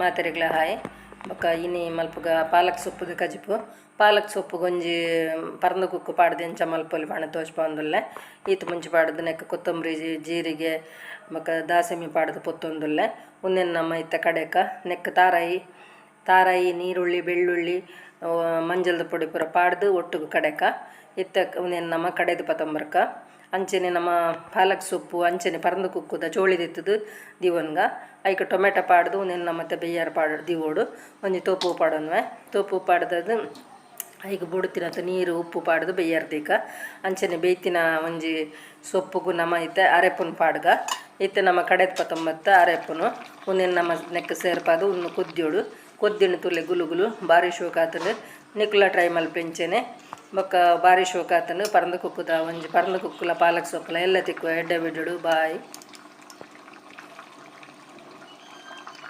ಮಾತೆರೆಗ್ಲ hi. ಬೊಕ ಇನಿ ಮಲ್ಪುಗ ಪಾಲಕ್ ಸೊಪ್ಪುದ ಕಜಿಪು. ಪಾಲಕ್ ಸೊಪ್ಪುಗೊಂಜಿ ಒಂಜಿ ಪರ್ಂದ್ ಕುಕ್ಕು ಪಾಡ್ದ್ ಎಂಚ ಮಲ್ಪೊಲಿ ಪಂದ್ ತೋಜ್ಪಾವೊಂದುಲ್ಲೆ. ಈತ್ ಮುಂಚಿ ಪಾಡ್ದ್ ನೆಕ್ಕ್ ಕೊತ್ತಂಬರಿ, ಜೀರಿಗೆ ಬೊಕ ದಾಸೆಮಿ ಪಾಡ್ದ್ ಪೊತ್ತೊಂದುಲ್ಲೆ. ಉಂದೆನ್ ನಮ ಇತ್ತೆ ಕಡೆಕ ನೆಕ್ಕ್ ತಾರಾಯಿ ತಾರಾಯಿ, ನೀರುಳ್ಳಿ, ಬೆಳ್ಳುಳ್ಳಿ, ಮಂಜಲ್ದ ಪೊಡಿ ಪೂರ ಪಾಡ್ದ್ ಒಟ್ಟುಗು ಕಡೆಕ. ಇತ್ತೆ ಉಂದೆನ್ ನಮ ಕಡೆದ್ ಪತೊಂಬರ್ಕ. ಅಂಚನೆ ನಮ ಪಾಲಕ್ ಸೊಪ್ಪು ಅಂಚನೆ ಪರ್ಂದ್ ಕುಕ್ಕುದ ಚೋಳಿ ದೆತ್ತುದು ದೀವೊನ್ಗ. ಐಕ್ ಟೊಮೆಟೊ ಪಾಡ್ದ್ ಉಂದೆನ್ ನಮ ಇತ್ತೆ ಬೆಯ್ಯರೆ ಪಾಡ್ ದೀವೊಡು. ಒಂಜಿ ತೋಪು ಪಾಡೊನ್ವೆ. ತೋಪು ಪಾಡ್ದದ್ ಐಕ್ ಬೋಡುತ್ತಿನಾತ್ ನೀರು, ಉಪ್ಪು ಪಾಡ್ದ್ ಬೆಯ್ಯರೆ ದೀಕ. ಅಂಚನೆ ಬೇಯ್ತಿನ ಒಂಜಿ ಸೊಪ್ಪುಗು ನಮ ಇತ್ತೆ ಅರೆಪುನು ಪಾಡ್ಗ. ಇತ್ತೆ ನಮ ಕಡೆದ್ ಪತೊಂಬತ್ತ ಅರೆಪುನು ಉಂದೆನ್ ನಮ ನೆಕ್ಕ್ ಸೇರ್ಪಾದ್ ಉಂದು ಕೊದ್ಯೊಡು. ಕೊದ್ದಿಂಡ ತೂಲೆ ಗುಲು ಗುಲು ಬಾರಿ ಶೋಕಾತುಂಡು. ನಿಕುಲ ಟ್ರೈ ಮಲ್ಪೆ ಇಂಚೆನೆ. ಬೊಕ ಬಾರಿ ಶೋಕಾತುಂಡು. ಪರ್ಂದ್ ಕುಕ್ಕುದ ಒಂಜಿ ಪರ್ಂದ್ ಕುಕ್ಕುಲ ಪಾಲಕ್ ಸೊಪ್ಪುಲ ಎಲ್ಲ ತಿಕ್ಕುವ. ಎಡ್ಡೆ ವಿಡಿಯೋಡು. ಬಾಯ್.